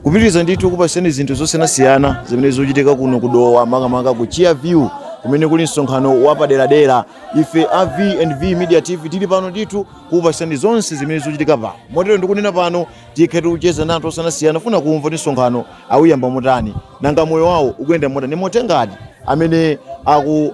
Kupitiriza ndithu kupaseni zinthu zosiyanasiyana zimene zikuchitika kuno ku Dowa, makamaka ku Chia View kumene kuli msonkhano wapaderadera. Ife a V&V Media TV tili pano ndithu kupaseni zonse zimene zikuchitika pano. Motero ndikunena pano tikhe tikucheza ndi anthu osiyanasiyana funa kumva kuti msonkhano awuyamba motani, nanga moyo wawo ukuyenda motani, mauthenga ati amene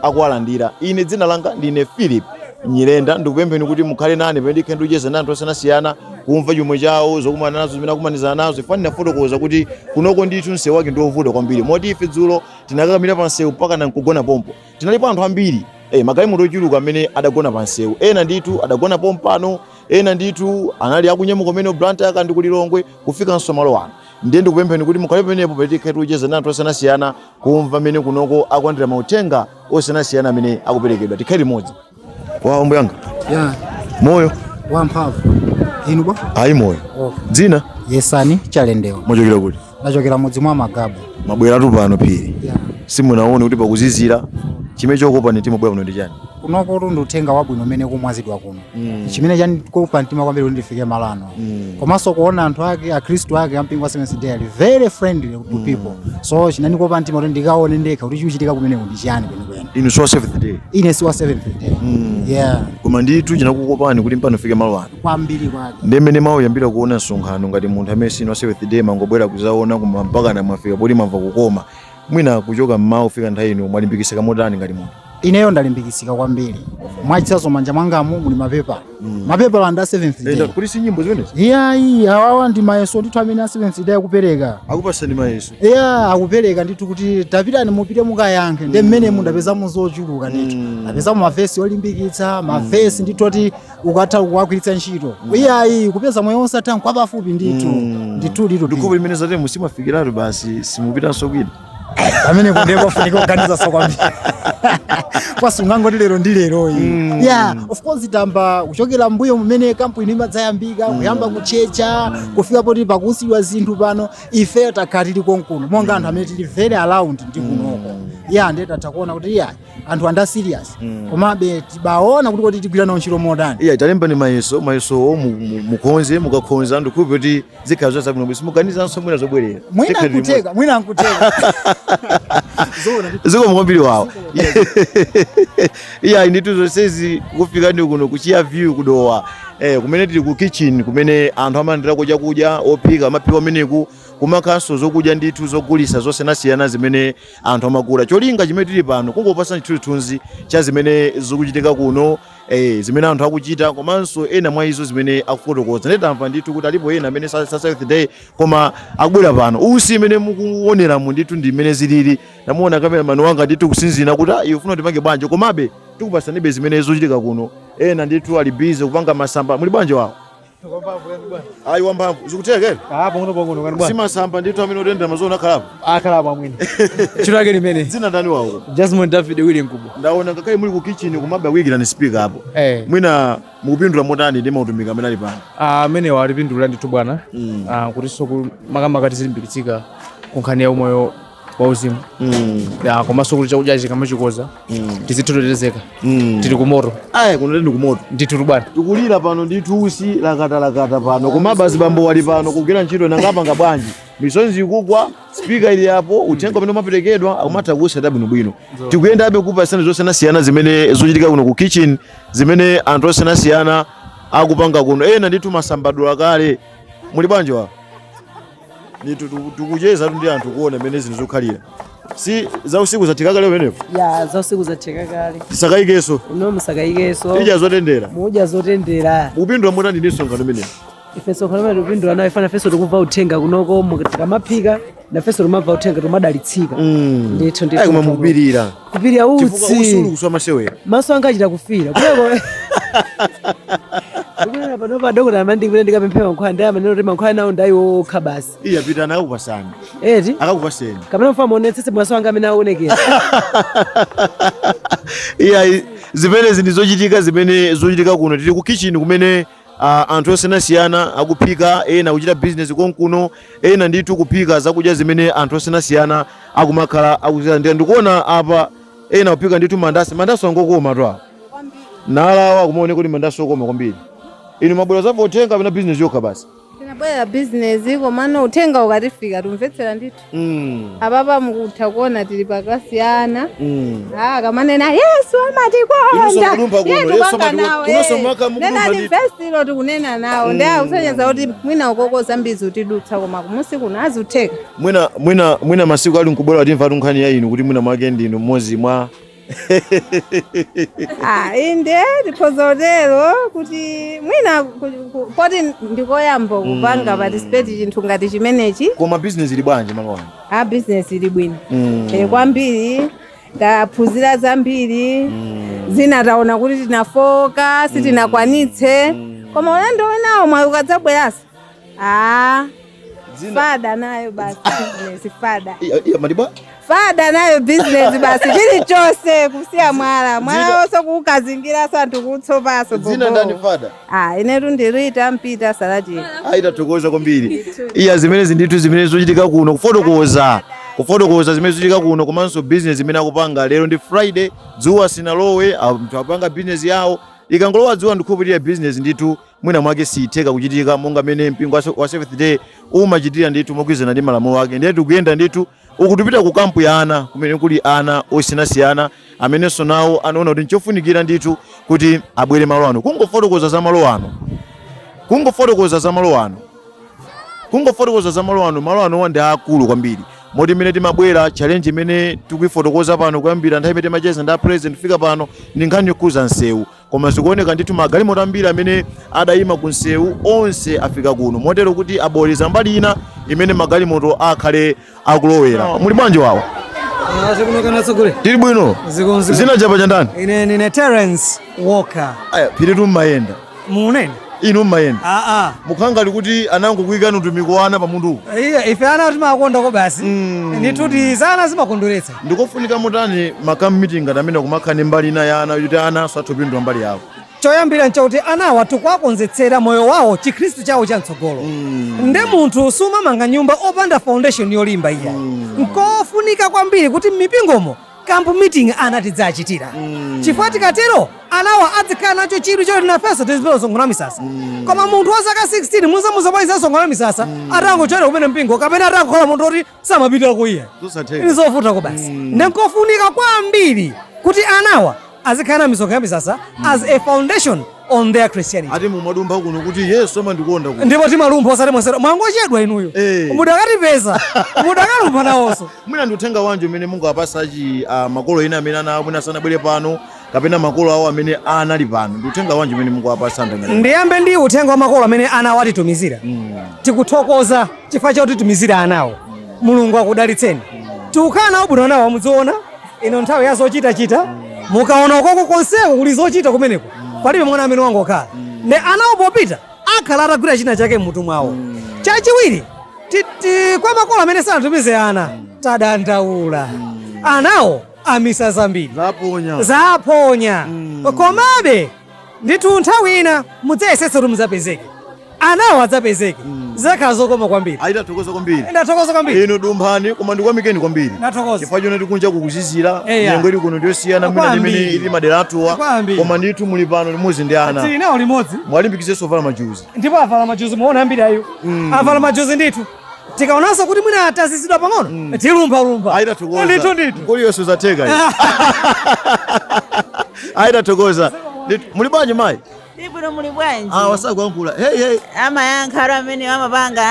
akuwalandira. Ine dzina langa ndine Philip Nyirenda, ndikupempheni kuti mukhale nane pamene ndikhe ndikucheza ndi anthu osiyanasiyana kumva chomwe chawo zokumana nazo zimene akumanizana nazo. Ife ndinafotokoza kuti kunoko ndithu msewu wake ndiovuta kwambiri, moti ife dzulo tinakakamira pa msewu mpaka nankugona pompo. Tinalipo anthu ambiri, magalimoto ochuluka amene adagona pa msewu. Ena ndithu adagona pompano, ena ndithu anali akunyamuka kumene Blantyre kandi ku Lilongwe kufikanso malo ano. Ndiye ndikupempheni kuti mukhale pamenepo pamene tikhe tikucheza ndi anthu osiyanasiyana kumva mmene kunoko akulandira mauthenga osiyanasiyana amene akuperekedwa. Tikhale limodzi. Wawa mbuyanga. Ya. Moyo. Wamphamvu. Inu bwa? Ayi, moyo. Okay. Dzina? Yesani Chalendewa. Mwachokera kuti? Ndachokera mudzi mwa Magabu. Mabweratu pano phiri. Ya. Simunaone kuti pakuzizira, chimene chokopa mtima bwera kuno ndi chani? Kunoko ndi uthenga wabwino umene kumwazidwa kuno. Chimene chanikopa mtima kwambiri kuti ndifike malo ano. Komanso kuona anthu ake, akhristu ake ampingo wa Seventh Day ali very friendly to people. So chinandikopa mtima kuti ndikaone ndekha kuti chikuchitika kumeneko ndi chiyani kwenikweni. Inu si wa Seventh Day? Ine si wa Seventh Day. Yeah. Koma ndithu chinakukopani kuti mpano ufike malo ano. Kwambiri kwake. Ndi mmene mwayambira kuona msonkhano, ngati munthu amene sinu wa Seventh Day mangobwera kuzaona, koma mpaka na mwafika poti mwamva kukoma. Mwina kuchoka mmawa kufika nthawi ino mwalimbikitsika motani ngati munthu? Ineyo ndalimbikitsika kwambiri. Mwachitsanzo, manja mwangamu muli mapepala. Mapepala ndi a Seventh Day. Kuti si nyimbo zimenezi? Iyayi, awawa ndi mayeso ndithu amene a Seventh Day akupereka. Akupasani mayeso? Iya, akupereka ndithu kuti tapitani, mupite mukayankhe. Ndi mmene mundapezamo zochuluka ndithu. Ndapezamo mavesi olimbikitsa, mavesi ndithu oti ukatha kuwagwiritsa ntchito. Iyayi, kupeza moyo wosatha nkwapafupi ndithu. Ndithu ndithu. Ndikhupa limene zate musimafikiratu basi, simupitanso kwina. Pamene kunde kwafunika kuganiza so kwambiri, kwasungangoti lero ndi lero iyi. Yeah, of course, tamba kuchokera mbuyo mumene camp ino imadzayambika, kuyamba kuchecha kufika poti pakusidwa zinthu pano, ife takhala tili konkuno monga anthu amene tili very around ndi kunoko. Yeah, ndiye tatha kuona kuti yeah, anthu anda serious, komabe tibaona kuti kodi tigwira nawo ntchito motani. Iya, talemba ni mayeso, mayesowo mukonze, mukakhonza ndikhupa kuti zikhala zabwino, simuganizanso mwina zobwerera. Mwina Tikhale limodzi. nkuteka, mwina nkuteka zoona. Zikomo kwambiri wawo. Iya, ndithu zonsezi kufika ndi kuno ku Chia View ku Dowa, kumene tili ku kitchen kumene anthu amalandirako chakudya, ophika amaphika kumeneku, kumakhalanso zokudya ndithu zogulisa zosiyanasiyana zimene anthu amagula. Cholinga chimene tili pano kungopasa chithunzithunzi cha zimene zikuchitika kuno, zimene anthu akuchita komanso ena mwa izo zimene akufotokoza. Nditamva ndithu kuti alipo ena amene sa Seventh Day koma akubwera pano. Usi imene mukuoneramu ndithu ndi imene zilili. Namuona cameraman wanga ndithu kusinzina kuti, "Ah, iwe ufuna tipange bwanji?" Komabe tikupasanibe zimene zikuchitika kuno. Ena ndithu ali busy kupanga masamba. Muli bwanji wawo? Ayi, wamphamvu, zikutheka? Ah, pang'ono pang'ono kani bwana. Si masamba ndithu amene otendera mazoona akhalapo. Akhala pamwene. Ntchito yake limene. Dzina ndani wawo? Jasmine David Willy Nkubo. Ndaona ngakhale muli ku kitchen kumabe akuyikirani speaker apo. Eh. Mwina mukupindula motani ndi mautumiki amene ali pano? Ah, amene walipindula ndithu bwana. Ah, kuti so ku makamaka tizilimbikitsika ku nkhani ya umoyo wa uzimu. Ya, komanso kuti chakudya chikamachikoza tizithotetezeka. Tili kumoto. Ayi, kuno ndi kumoto. Ndithu bwana. Tikulira pano ndithu, usi lakatalakata pano, komabe azibambo wali pano kugwira ntchito. Nangapanga bwanji? Misonzi ikugwa, speaker ili apo, uthenga umene umaperekedwa akumatha kuwusata bwinobwino. Tikuyendabe kupasani zosiyanasiyana zimene zochitika kuno ku kitchen, zimene anthu osiyanasiyana akupanga kuno. Ena ndithu masambadula kale. Muli bwanji wa? Ndithu tikucheza ndi anthu kuona mmene zinthu zikukhalira. Si za usiku zatheka kale pamenepo? Ya, za usiku zatheka kale. Tisakayikenso. Ino musakayikenso. Tidya zotendera. Mudya zotendera. Mukupindula motani ndi msonkhano umenewu? Ife msonkhano umene tikupindula nayo, ifana nafenso tikumva uthenga kunoko. Tikamaphika nafenso timamva uthenga, timadalitsika ndithu ndithu. Ayi, koma mukupirira. Kupirira. Chifukwa usi uli Utsi kuswa masewera. Maso anga achita kufira kuleko ndikunena pano pa dokota amandikuti ndikapemphe mankhwala, ndi amanena kuti mankhwala nawo ndayiwo okha basi. Iya, pitani, akakupasani. Eti? Akakupaseni. Kapena mfa muonetsetse maso anga amene aonekera. Iya, zimenezi ndi zochitika zimene zochitika kuno. Tili ku kitchen kumene anthu osiyanasiyana akuphika, ena kuchita business konkuno, ena ndithu kuphika zakudya zimene anthu osiyanasiyana Akumakhala akuzilandira. Ndikuona apa ena kuphika ndithu mandasi. Mandasi angokoma tu awa, nalawa kumaoneka kuti mandasi okoma kwambiri. Inu mabwera zamva uthenga kapena business yokha basi? Tinabwera bizinesi, komano uthenga ukatifika tumvetsera ndithu. Apapa mukutha kuona tili pakasiyana. Ah, kamanena Yesu Inunso amatikonda. mukulumpha kuno, Yetu Yesu panga amatikonda. nawo, Inunso eh. mwaka mukulumpha Nena ndithu. vhesilo tikunena nawo, ndi akusonyeza kuti mwina ukoko zambiri zitidutsa, koma kumusi kuno azutheka. Mwina masiku ali nkubwera timva nkhani ya inu kuti mwina mwake ndinu mmodzi mwa Ah, inde tikhozotero kuti mwina poti ndikoyamba kupanga participate chinthu ngati chimenechi. Koma business ili bwanji malo ano? A business ili bwino. Kwambiri taphunzira zambiri. Zina taona kuti tinafoka, sitinakwanitse, koma ulendo winawo mwayi ukadzabwerasa, ah, fada nayo basi business fada. Iya, madiba. Fada nayo business basi, chilichonse kusiya mwala mwala wonse kuukazingiraso anthu kutsopaso. Dzina ndani, fada? Ah, inetu ndirita mpita salati. Ayitathokoza kwambiri. Iya, zimenezi ndithu zimene zochitika kuno, kufotokoza zimene zochitika kuno komanso business imene akupanga. Lero ndi Friday, dzuwa sinalowe, anthu apanga business yawo. Ikangolowa dzuwa, ndikukhulupirira business ndithu mwina mwake siyitheka kuchitika monga mmene mpingo wa Seventh Day umachitira ndithu mogwirizana ndi malamulo ake. Ndiye tikuyenda ndithu uku, tipita ku camp ya ana kumene kuli ana osiyanasiyana amenenso nawo anaona kuti nchofunikira ndithu kuti abwere malo ano. Kungofotokoza za malo ano, kungofotokoza za malo ano, kungofotokoza za malo ano, malo anowa ndi akulu kwambiri, moti imene timabwera, challenge imene tikuifotokoza pano kuyambira nthawi imene timacheza ndi a president kufika pano ndi nkhani yokhuza nsewu. Koma zikuoneka ndithu magalimoto ambiri amene adayima ku nsewu onse afika kuno, motero kuti aboleza mbali ina imene magalimoto akhale akulowera. Muli bwanji wawo? Zikunokana tsogole. Tili bwino. Zikonzi. Zina chapa chandani? Ine ndine Terence Walker. Aya, phiritu mmayenda. Munene. Inu mmayenda. Aa. Mukhangali kuti anangokuyikani utumiki wa ana pamutu. Iya, ife ana timakonda ko basi. Ndithu zana zimakondweretsa. Ndikofunika mutani ma camp meeting ngati amene kumakhala ndi mbali ina ya ana kuti ana asathe mbali yawo? Choyambira nchakuti anawa tikuwakonzetsera moyo wawo, chikhristu chawo chamtsogolo. Nde munthu sumamanga nyumba opanda foundation yolimba iya. Nkofunika kwambiri kuti m'mipingomo camp meeting ana tidzachitira, chifukwa tikatero anawa adzikhala nacho chidwi choti nafenso tizipita kusonkhana misasa. Koma munthu wa zaka 16 muzamuza sonkhana misasa atangochokera kumene mpingo kapena atangokhala munthu oti samapitako iye, Zosatheka. nizovuta ko basi. Nkofunika kwambiri kuti anawa azikhala na misonkhano ya misasa as a foundation on their Christianity. Ati mumadumpha kuno kuti Yesu amandikonda kuno? Ndipo timalumpha, osati mwasero mwangochedwa inuyo. Mudakatipeza mudakalumpha nawonso. Mwina ndi uthenga wanji umene mungawapasa achi makolo ena amene ana awo mwina sanabwere pano kapena makolo awo amene anali pano? Ndi uthenga wanji umene mungawapasa anthu amene Ndiyambe ndi uthenga wa makolo amene ana awo atitumizira. Tikuthokoza chifukwa choti anawo. Mulungu akudalitseni. Tikukhala nawo bwino nawo, mudziona ino nthawi ya zochitachita. Mukaona ukoko konseko kuli zochita kumeneko, palibe mwana amene wangokhala ne. Anawo popita akhala atagwira china chake mmutu mwawo. Chachiwiri, kwa makolo amene sanatumize ana, tadandaula, anawo amisa zambiri. Zaponya. Zaponya. Komabe ndithu nthawi ina mudzayesetse kuti mudzapezeke, anawo adzapezeke, zikhala zokoma kwambiri. Ayitathokoza kwambiri. Ndathokoza kwambiri. Inu dumphani, koma ndikwamikeni kwambiri. Ndathokoza. Chifukwa choneti kunja kukuzizira, Eya. nyengo ili kuno ndiyosiyana mwina ndi imene Kwambiri. ili madera athuwa. Kwambiri. Koma ndithu muli pano limodzi ndi ana. Tili nawo limodzi. Mwalimbikitsenso vala majuzi. Ndipo avala majuzi, muona ambiri ayo avala majuzi ndithu. Tikaonanso kuti mwina tazizidwa pang'ono, tilumphalumpha. Ayitathokoza. Ndithu ndithu. Nkoliyo zatheka iyi. Ayitathokoza. Muli bwanji mayi? Ibwino, muli bwanji? Ah, wasakuyankhula. Hey, hey. Amayankha alo amene amapanga.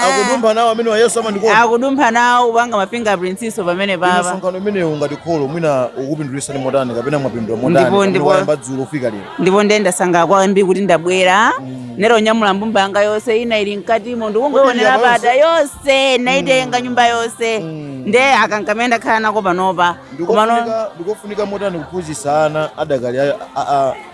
Akudumpha nawo amene wa Yesu amandikonda. Akudumpha nawo, kupanga ma fingerprints iso pamene papa. Msonkhano umenewu ngati kholo mwina ukupindulisani motani kapena mwapindula motani? Ndipo- Pamene wayamba dzulo kufika lero. Ndipo ndiye ndasangalala kwambiri kuti ndabwera nero, nyamula mbumba yanga yonse, ina ili mkatimo, ndikungoionera Kodi pata yonse naitenga nyumba yonse, nde akankamene ndakhala nako panopa komano. Ndikofunika motani kuphunzitsa ana adakali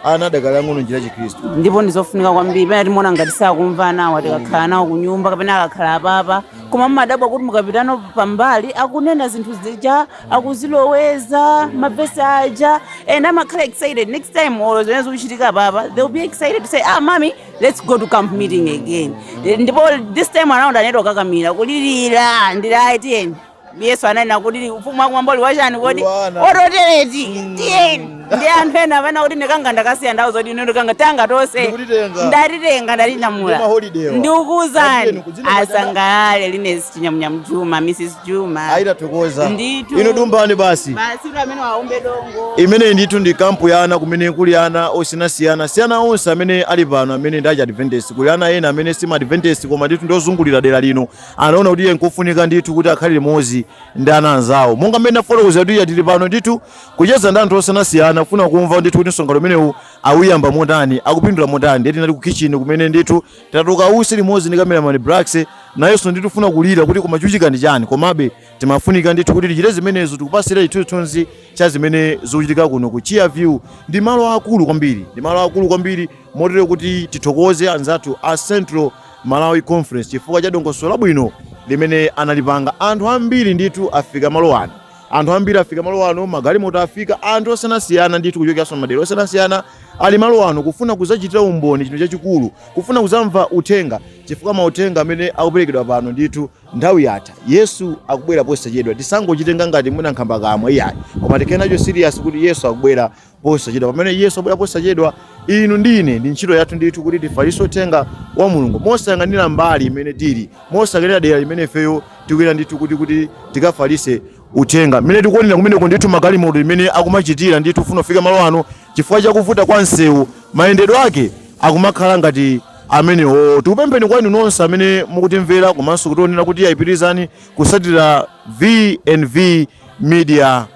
ana adakali ang'ono njira ya chikhristu? Ndipo ndizofunika kwambiri. Pena timaona ngati sakumva anawo tikakhala nawo kunyumba kapena akakhala apapa, koma mmadabwa kuti mukapitano pambali akunena zinthu zija, akuziloweza mavesi aja and amakhala excited. Next time or zimene zikuchitika papa, they will be excited to say, "Ah, mummy, let's go to camp meeting again." Ndipo this time around aneta kukakamira kulirira, ndirayi tiyeni. Yesu ananena kuti ufumu wakumwamba uli wachani kodi? Wana. Ototereti tiyeni. Ndi anthu ena apana kuti ndikanga ndakasiya ndawo zoti ino ndikanga tanga tonse Ndikutitenga. Ndatitenga, ndatinyamula. Ndi maholiday wa. Ndikukuwuzani. Atiyeni kudzina machana. Asangalale Linesi Chinyamnyamu Juma, Mrs Juma. Ayitathokoza. Ndithu. Ino dumbani basi. Basi uli amene waombe dongo. Imeneyi ndithu ndi kampu ya ana kumene kuli ana osiyanasiyana siyana onse amene ali pano amene ndi achi Adventist. Kuli ana ena amene si ma Adventist koma ndithu ndiozungulira dera lino, anaona kuti iye nkofunika ndithu kuti akhale limodzi ndi ana anzawo. Monga mmene ndafotokoza kuti iye tili pano ndithu kucheza ndi anthu osiyanasiyana kufuna kumva ndithu kuti msonkhano umenewu awuyamba motani, akupindula motani. Ndiye tinali ku kitchen kumene ndithu tatuka usi limodzi ndi cameraman Brax, nayenso ndithu funa kulira kuti koma chuchika ndi chani, komabe timafunika ndithu kuti tichite zimenezo, tikupasire chithunzithunzi cha zimene zikuchitika kuno ku Chia View. Ndi malo akulu kwambiri, ndi malo akulu kwambiri, motero kuti tithokoze anzathu a Central Malawi Conference chifukwa cha dongosolo labwino limene analipanga. Anthu ambiri ndithu afika malo ano, anthu ambiri afika malo ano, magalimoto afika, anthu osiyanasiyana ndithu kuchokeranso madera osiyanasiyana ali malo ano kufuna kudzachitira umboni chinthu chachikulu, kufuna kudzamva uthenga, chifukwa mauthenga amene akuperekedwa pano ndithu nthawi yatha, Yesu akubwera posachedwa. Tisangochitenga ngati mwina nkhamba kamwe iyayi, koma tikhale nacho serious kuti Yesu akubwera posachedwa. Pamene Yesu akubwera posachedwa, inu ndine ndi ntchito yathu ndithu kuti tifalitse uthenga wa Mulungu mosayang'anira mbali imene tili, mosayang'anira dera limene ifeyo tikuyenda ndithu kuti tikafalitse uthenga. Mmene tikuonera kumeneko ndithu magalimoto imene akumachitira ndithu kufuna kufika malo ano chifukwa chakuvuta kwa msewu, mayendedwe ake akumakhala ngati amenewo. Tikupempheni kwa inu nonse amene mukutimvera komanso kutionera kuti ayipitirizani kusatira V&V Media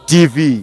TV.